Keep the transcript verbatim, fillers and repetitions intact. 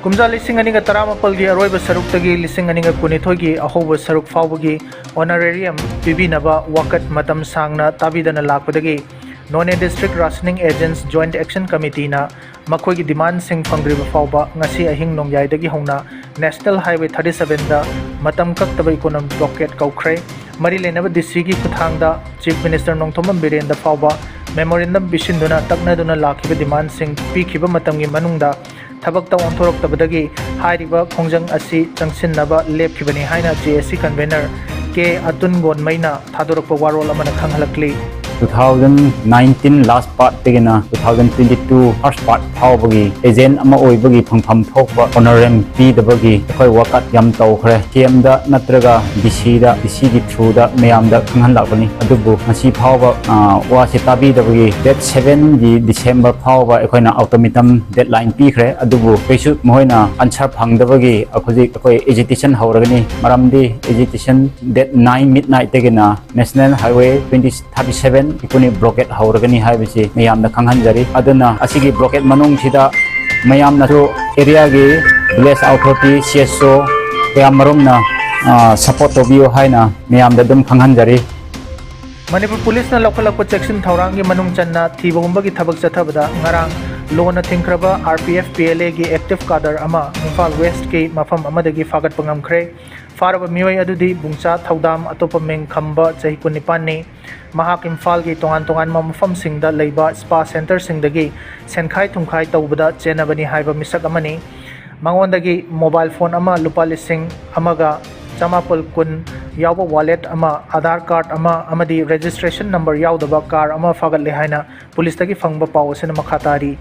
ꯀꯨꯝꯖꯥ ꯂꯤꯁꯤꯡ ꯑꯅꯤꯒ ꯇꯔꯥꯃꯥꯄꯜꯒꯤ ꯑꯔꯣꯏꯕ ꯁꯔꯨꯛꯇꯒꯤ ꯂꯤꯁꯤꯡ ꯑꯅꯤꯒ ꯀꯨꯟꯅꯤꯊꯣꯏꯒꯤ ꯑꯍꯧꯕ ꯁꯔꯨꯛ ꯐꯥꯎꯕꯒꯤ honorarium ꯄꯤꯕꯤꯅꯕ ꯋꯥꯀꯠ ꯃꯇꯝ ꯁꯥꯡꯅ ꯇꯥꯕꯤꯗꯅ ꯂꯥꯛꯄꯗꯒꯤ Noney District Rationing Agents Joint Action Committeeꯅ ꯃꯈꯣꯏꯒꯤ demandꯁꯤꯡ ꯐꯪꯗ꯭ꯔꯤꯕ ꯐꯥꯎꯕ ꯉꯁꯤ ꯑꯍꯤꯡ ꯅꯣꯡꯌꯥꯏꯗꯒꯤ ꯍꯧꯅ National Highway thirty sevenꯗ ꯃꯇꯝ ꯀꯛꯇꯕ economic blockade ꯀꯧꯈ꯭ꯔꯦ꯫ ꯃꯔꯤ ꯂꯩꯅꯕ DCꯒꯤ ꯈꯨꯠꯊꯥꯡꯗ Chief Minister ꯅꯣꯡꯊꯣꯝꯕꯝ ꯕꯤꯔꯦꯟꯗ ꯐꯥꯎꯕ memorandum ꯄꯤꯁꯤꯟꯗꯨꯅ ꯇꯛꯅꯗꯨꯅ ꯂꯥꯛꯈꯤꯕ demandꯁꯤꯡ ꯄꯤꯈꯤꯕ ꯃꯇꯝꯒꯤ ꯃꯅꯨꯡꯗ ꯊꯕꯛꯇ ꯑꯣꯟꯊꯣꯔꯛꯇꯕꯗꯒꯤ ꯍꯥꯏꯔꯤꯕ ꯈꯣꯡꯖꯪ ꯑꯁꯤ ꯆꯪꯁꯤꯟꯅꯕ ꯂꯦꯞꯈꯤꯕꯅꯤ ꯍꯥꯏꯅ JAC convener ꯀꯦ ꯑꯇꯨꯟ ꯒꯣꯟꯃꯩꯅ ꯊꯥꯗꯣꯔꯛꯄ ꯋꯥꯔꯣꯜ ꯑꯃꯅ ꯈꯪꯍꯜꯂꯛꯂꯤ꯫ Two thousand nineteen last partꯇꯒꯤꯅ two thousand twenty two first part ꯐꯥꯎꯕꯒꯤ agent ꯑꯃ ꯑꯣꯏꯕꯒꯤ ꯐꯪꯐꯝ ꯊꯣꯛꯄ honorarium ꯄꯤꯗꯕꯒꯤ ꯑꯩꯈꯣꯏ ꯋꯥꯀꯠ ꯌꯥꯝ ꯇꯧꯈ꯭ꯔꯦ꯫ CMꯗ ꯅꯠꯇ꯭ꯔꯒ DCꯗ, DCꯒꯤ throughꯗ ꯃꯌꯥꯝꯗ ꯈꯪꯍꯜꯂꯛꯄꯅꯤ꯫ ꯑꯗꯨꯕꯨ ꯉꯁꯤ ꯐꯥꯎꯕ, ꯑ, ꯋꯥꯁꯦ ꯇꯥꯕꯤꯗꯕꯒꯤ date sevenꯒꯤ December ꯐꯥꯎꯕ ꯑꯩꯈꯣꯏꯅ ultimatum deadline ꯄꯤꯈ꯭ꯔꯦ꯫ ꯑꯗꯨꯕꯨ ꯀꯩꯁꯨ ꯃꯈꯣꯏꯅ answer ꯐꯪꯗꯕꯒꯤ ꯍꯧꯖꯤꯛ ꯑꯩꯈꯣꯏ agitation ꯍꯧꯔꯒꯅꯤ꯫ ꯃꯔꯝꯗꯤ agitation date nine midnightꯇꯒꯤꯅ National Highway twenty thirty seven economic blockade ꯍꯧꯔꯒꯅꯤ ꯍꯥꯏꯕꯁꯤ ꯃꯌꯥꯝꯗ ꯈꯪꯍꯟꯖꯔꯤ꯫ ꯑꯗꯨꯅ ꯑꯁꯤꯒꯤ blockade ꯃꯅꯨꯡꯁꯤꯗ ꯃꯌꯥꯝꯅꯁꯨ areaꯒꯤ village authority, CSO ꯀꯌꯥꯃꯔꯨꯝꯅ, ꯑ, support ꯇꯧꯕꯤꯌꯨ ꯍꯥꯏꯅ ꯃꯌꯥꯝꯗ ꯑꯗꯨꯝ ꯈꯪꯍꯟꯖꯔꯤ꯫ ꯃꯅꯤꯄꯨꯔ ꯄꯨꯂꯤꯁꯅ ꯂꯧꯈꯠꯂꯛꯄ ꯆꯦꯛꯁꯤꯟ ꯊꯧꯔꯥꯡꯒꯤ ꯃꯅꯨꯡ ꯆꯟꯅ ꯊꯤꯕ ꯍꯨꯝꯕꯒꯤ ꯊꯕꯛ ꯆꯠꯊꯕꯗ ꯉꯔꯥꯡ ꯂꯣꯅ ꯊꯤꯡꯈ꯭ꯔꯕ RPF PLAꯒꯤ active cadre ꯑꯃ ꯏꯝꯐꯥꯜ Westꯀꯤ ꯃꯐꯝ ꯑꯃꯗꯒꯤ ꯐꯥꯒꯠꯄ ꯉꯝꯈ꯭ꯔꯦ꯫ ꯐꯥꯔꯕ ꯃꯤꯑꯣꯏ ꯑꯗꯨꯗꯤ ꯕꯨꯡꯆꯥ ꯊꯧꯗꯥꯝ, ꯑꯇꯣꯞꯄ ꯃꯤꯡ ꯈꯝꯕ, ꯆꯍꯤ ꯀꯨꯟꯅꯤꯄꯥꯟꯅꯤ꯫ ꯃꯍꯥꯛ ꯏꯝꯐꯥꯜꯒꯤ ꯇꯣꯉꯥꯟ ꯇꯣꯉꯥꯟꯕ ꯃꯐꯝꯁꯤꯡꯗ ꯂꯩꯕ spa centreꯁꯤꯡꯗꯒꯤ ꯁꯦꯟꯈꯥꯏ ꯊꯨꯝꯈꯥꯏ ꯇꯧꯕꯗ ꯆꯦꯟꯅꯕꯅꯤ ꯍꯥꯏꯕ ꯃꯤꯁꯛ ꯑꯃꯅꯤ꯫ ꯃꯉꯣꯟꯗꯒꯤ mobile phone ꯑꯃ, ꯂꯨꯄꯥ ꯂꯤꯁꯤꯡ ꯑꯃꯒ ꯆꯃꯥꯄꯜ ꯀꯨꯟ ꯌꯥꯎꯕ wallet ꯑꯃ, Aadhaar card ꯑꯃ ꯑꯃꯗꯤ registration number ꯌꯥꯎꯗꯕ car ꯑꯃ ꯐꯥꯒꯠꯂꯦ ꯍꯥꯏꯅ ꯄꯨꯂꯤꯁꯇꯒꯤ ꯐꯪꯕ ꯄꯥꯎ ꯑꯁꯤꯅ ꯃꯈꯥ ꯇꯥꯔꯤ꯫